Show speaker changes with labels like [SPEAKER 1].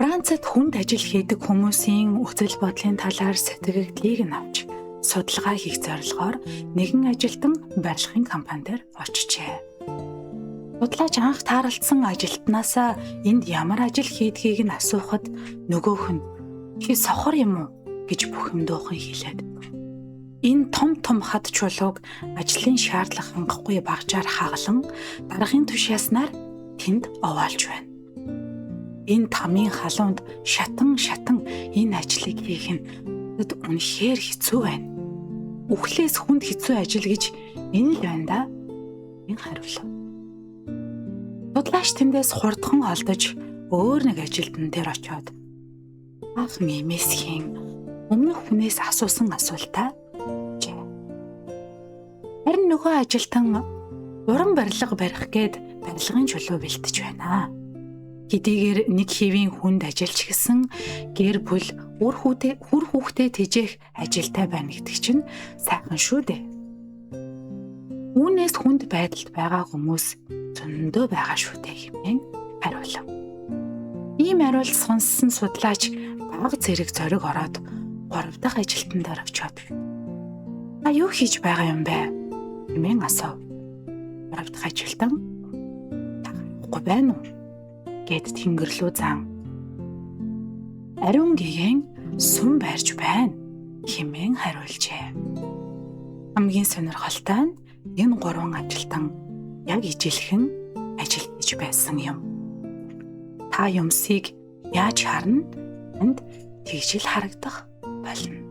[SPEAKER 1] Францад хүнд ажил хийдэг хүмүүсийн үзэл бодлын талаар сэтгэгдлийг нь авч судалгаа хийх зорилгоор нэгэн ажилтан барилгын компани дээр очжээ. Судлаач анх тааралдсан ажилтнаасаа энд ямар ажил хийдгийг нь асуухад нөгөөх нь "Чи сохор юм уу?" гэж бухимдуухан хэлээд энэ том том хад чулууг ажлын шаардлага хангахгүй багжаар хагалан даргын тушаасанаар тэнд овоолж байна. Энэ тамийн халуунд шатан шатан энэ ажлыг хийх нь үнэхээр хэцүү байна. Үхлээс хүнд хэцүү ажил гэж энэ л байна да. Энэ хариулав. Судлаач тэндээс хурдхан олдож өөр нэг ажилтан дээр очиод анх эмээсхийн өмнөх хүнээс асуусан асуултаа ажээ. Харин нөгөө ажилтан уран барилга барих гээд барилгын чулуу бэлтэж байна. Хэдийгээр нэг хэвийн хүнд ажиллаж гисэн гэр бүл үр хүүхдээ тэжээх ажилтай байна гэдэг чинь сайхан шүү дээ. Үүнээс хүнд байдалд байгаа хүмүүс зөндөө байгаа шүү дээ хэмээн хариулав. Ийм хариулт сонссон судлаач баг зэрэг зориг ороод 3 дахь ажилтан дээр очиод "Та юу хийж байгаа юм бэ?" хэмээн асуув. 3 дахь ажилтан "Та харахгүй байна уу?" гэд тэнгэр лүү зан. "Ариун гэгээн сум барьж байна" хэмээн хариулжээ. Хамгийн сонирхолтой нь энэ 3 ажилтан яг ижилхэн ажил хийж байсан юм. Та юмсыг яаж харна танд тэгж л харагдах болно.